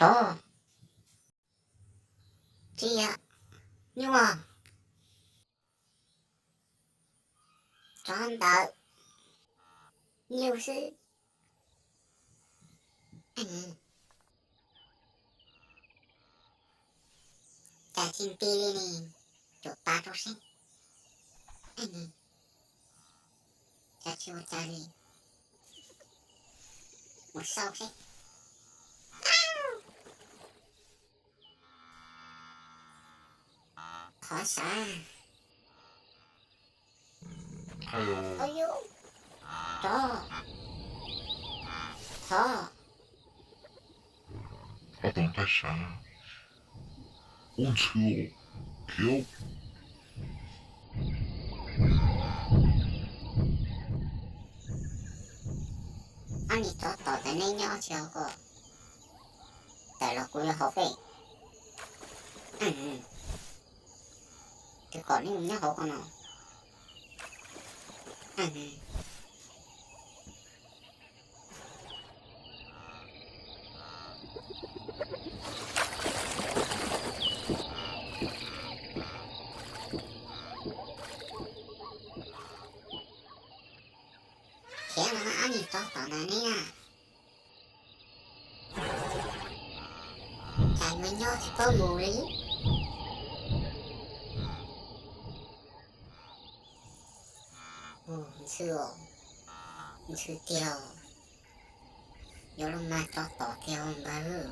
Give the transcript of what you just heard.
Tsov, tsis yog nyuj, tsov ntawd, nyuj xwb. Cas tsis nti li ne? Cuam pas rau seb. Cas tsis ua cas li? Mus xauj seb. Qhov xav. Tsov, qhov, ob tug nqaij sav, ub ntxhw, khiav. Ob niag tsov tom ntawd neb nyob tsis hauv ko, tawm los kuv yuav hauv peb. Tus kom neb mus nyob hauv ko no. Khiav no ob niag tsov tom ntawd neb na. Cas yuav nyob tsis paub mus li. Ntxhw, ntxhw tiag, yuav los mas tsov tom tiag npawg.